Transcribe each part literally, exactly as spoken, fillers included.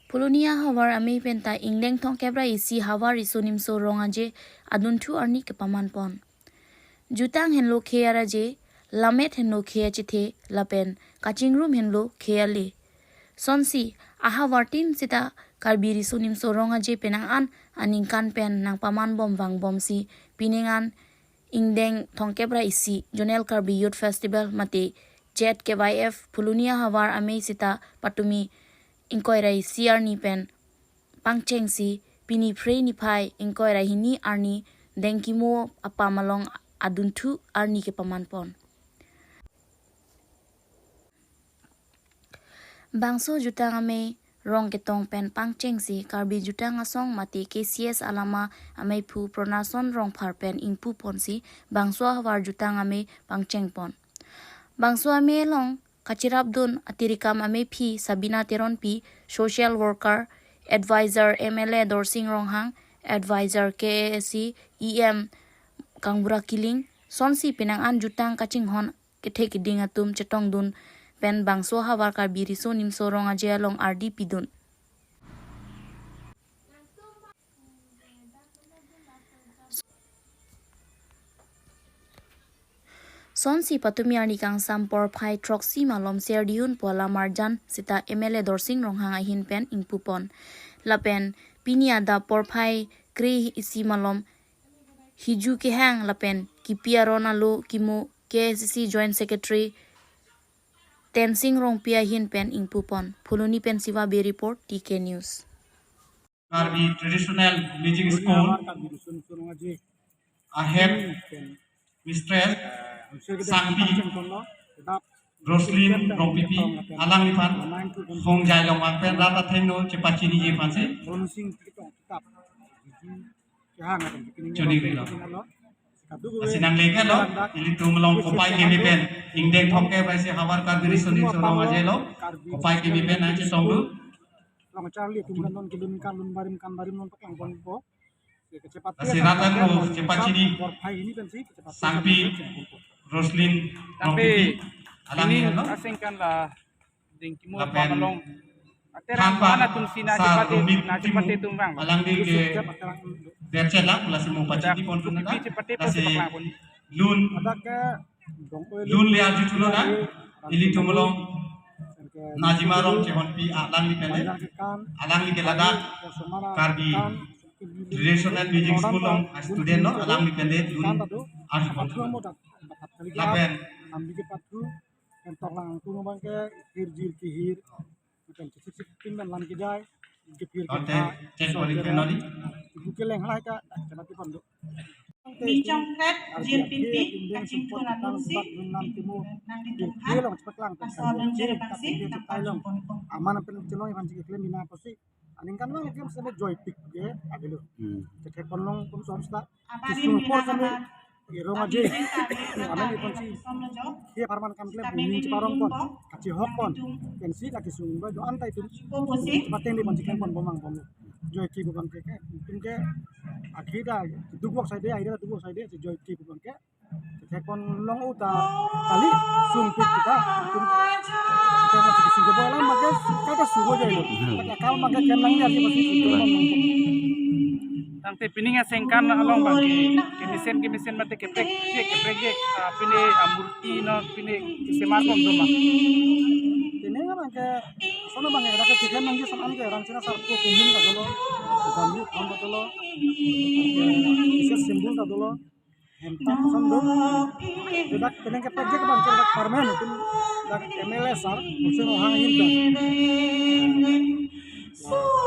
Phuloni ahavar amei penta ingdeng thomkep ra isi havar riso nimso rong aje adunthu arni kepaman pon. Jutang henlo khei araje, lammet henlo khei achethe, lapen kachingrum henlo khei ale. Sonsi ahavar tin sita Karbi riso nimso rong aje penang an aningkan pen nangpaman bom vangbomsi pining an ingdeng thomkep ra isi Zonal Karbi Youth Festival mate Z K Y F Phuloni ahavar amei sita patumi ingkoi ra isi arni pen pangchengsi pini Phre niphai ingkoi ra hini arni dengkimo apam along adunthu arni kepaman pon. Bangso jutang amei rong ketong pen pangchengsi Karbi Jutang Asong mate K C S alama ameiphu Pronason Rongphar pen ingpu ponsi bangso ahavar jutang amei pangcheng pon. Bangso amei along kachirapdun atirikam ameiphi Sabina Teronpi, social worker, advisor M L A Dorsing Ronghang, advisor K A A C E M Kangbura Killing, sonsi penang an jutang kachinghon kethe keding atum chetongdun pen bangso havar Karbi riso nimso rong aje along ardi pidun. Sonsi patumi arni kangsam porphai throksi malom Serdihun pu alam arjan sita M L A Dorsing Ronghang ahin pen ingpu pon. Lapen pini adap porphai kre isi malom Hiju Kehang lapen kipi aron alo kimo K A A C Joint Secretary Tensing Rongpi ahin pen ingpu pon. Phuloni pen Siva Bey report, T K News. Karbi Traditional Music School a head mistress Sangpi Roslyn Rongpipi alangliphan hongjai along vang pen rat athengno chepachiniji aphansi choningri lo. Lasi nanglelo, ilitum along kopai keme pen ingdeng thomkep ra isi havar Karbi riso nimso rong aje along kopai keme pen nangchetongdun. Lasi rat athengno chepachini Sangpi Roslyn Rongpipi alangli, asengkan la dengkimo lapen pamalong. Aterang thanpa mana atum sina sa chepate, rumit na chepate tum vang. Alangli ke derchet lang, lasi mo pachini pon tun na. Chepate pon lasi chepaklang pon. Lun, lun le arju thulo na, ilitum along Najima Rong Chehonpi alangli pen le, alangli ke ladak Karbi Traditional Music School along student lo, alangli pen le lun arju pon tun. Lapen Pen toklang tung abang ke hirjir kihir. Pen chisik sik pin pen lam kejai. Kepir ke ante ha, cek so balik kera. Pen nori. Ibu keleng halai ka, kena ti pon do. Minchong kret, jir pinpi, kachingthun anun si, nangtum kir ha, long chepaklang pen laso kan. Adon jir bangsi, nang pajung pon pon. Aman pen chelong iban chik klem bina posi. Aningkan long klem sene joypik ke, agilo. Hmm. Cek pon long pun som sta. Kisung apor kami irong aje. Amen iponsi. Dia parman kam klem ning chiparong pon. Kachihok pon. Pensi la kisung ba jo antai tum. Pateng di ponsi klem pon bomang pon. Joyki bomang ke ke. Tum ke akhir da duk wok sai de, akhir da duk wok sai de, joyki bomang ke. Cek pon long uta kali sungpik kita. Tum kita masih kisung ke bola, maka kata suruh aja itu. Kata kau maka kenang ya sih masih sungpik. Tangte pining asengkan along bang ke, kemesen kemesen mate keprek je, keprek je, ah, pine, ah, murti no pine kesemar bom do ma. Pining abang ke, sono abang ke, ada ke chicken nangji sono ke, orang Cina sarpo kuning ka dolo, jambu kam ka dolo, bisa simbol ka dolo, hemtak sono do. Tidak pining keprek je abang ke, dak parmen itu, dak M L A sar, musim orang ini.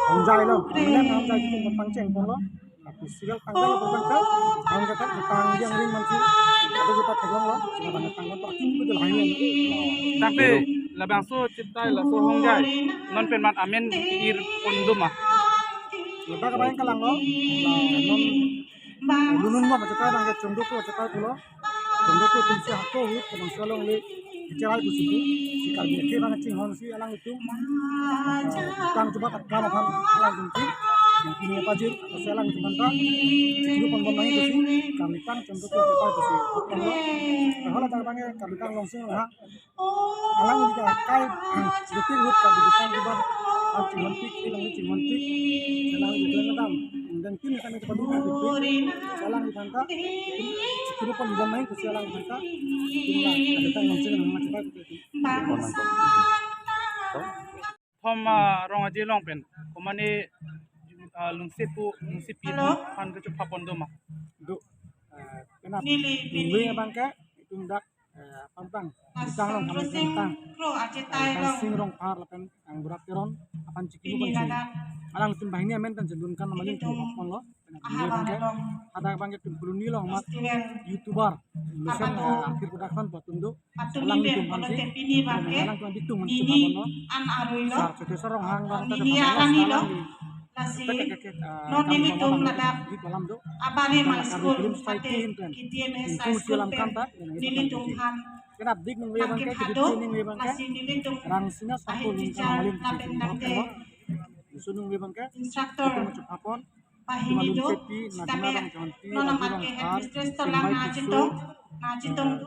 Hongjai lo, M L A hongjai itu pangcheng pon lo. Tapi sigal tanggal lo, pangcheng, tanggal kata, tanggal yang ring mansi, ada kita tegang lo, kita banyak tanggal, tapi itu dah lain. Tapi labangso chitai laso hongjai, non pen mat amen ir pon do ma. Letak apa yang kalang lo? Nah, non, lunun lo, macam apa yang cunduk lo, macam apa lo? Cunduk lo, kunci hako, hut, kadang selalu li, bicara itu sih, si Karbi ke mana cing hon si alang itu, tang coba tak kamu kan, alang itu, yang punya pajir, saya alang itu kan, itu pon pon itu sih, kami kan cunduk lo, macam apa itu sih, kalau tak bang ya, kami kan langsung ha, alang itu kai, betul hut, kami kan coba Chinghonpik, alangli chinghonpik. Alangli klem dam. Dan tin kami cepat dulu, alangli thangta. Kini pon bom main kusi alangli thangta. Tinggal ada tang nongcing nang cepat. Thom, ah, Rong Aje along pen, komane, ah, Lungsepi, Lungsepi aphan kachepapon do ma? Do. Eh, kenap. Neli, neli. Ningve abang ke, itum dak, eh, pantang. Bintang along kami Sing tang. Kro Aje Tang Rong. Sing Rongphar lapen Angburak Teron aphan chikimo. Pini pon si ladak. Alangtum banghini amen pen chelun kan nama nelitum chepapon lo. Aha ningve abang ke, bang along. Hadak abang ke itum Phuloni along amat. Festival. YouTuber. Lusen, apa tu? Eh, Arkir Production patum do. Patum alangtum iben aphan si, polote pini abang ke, alangtum abitum aphan si nini pabon lo. An aroi lo. Sar Choteswar Ronghang along nini tata arni lo. Alangli. Lasi, pek keke, ah, non nelitum ladak. Di kolam do. Abari Tata High School, Film Society mate, hinten. K T M S High School pen. Nelitum aphan. Kenap dik ningve abang ke, nangkethado, ningve abang ke. Lasi nelitum. Rangsina Sangko ahin Lungka chichan Malim lapen tangte. Lusun ningve abang ke. Instructor. Itum chepapon. Pahini do. Itum Lungsepi, Nadina sitame Rongjonti, non amat ke Rongphar, headmistress tolang Singbai na Tisso, chetong, na chetong.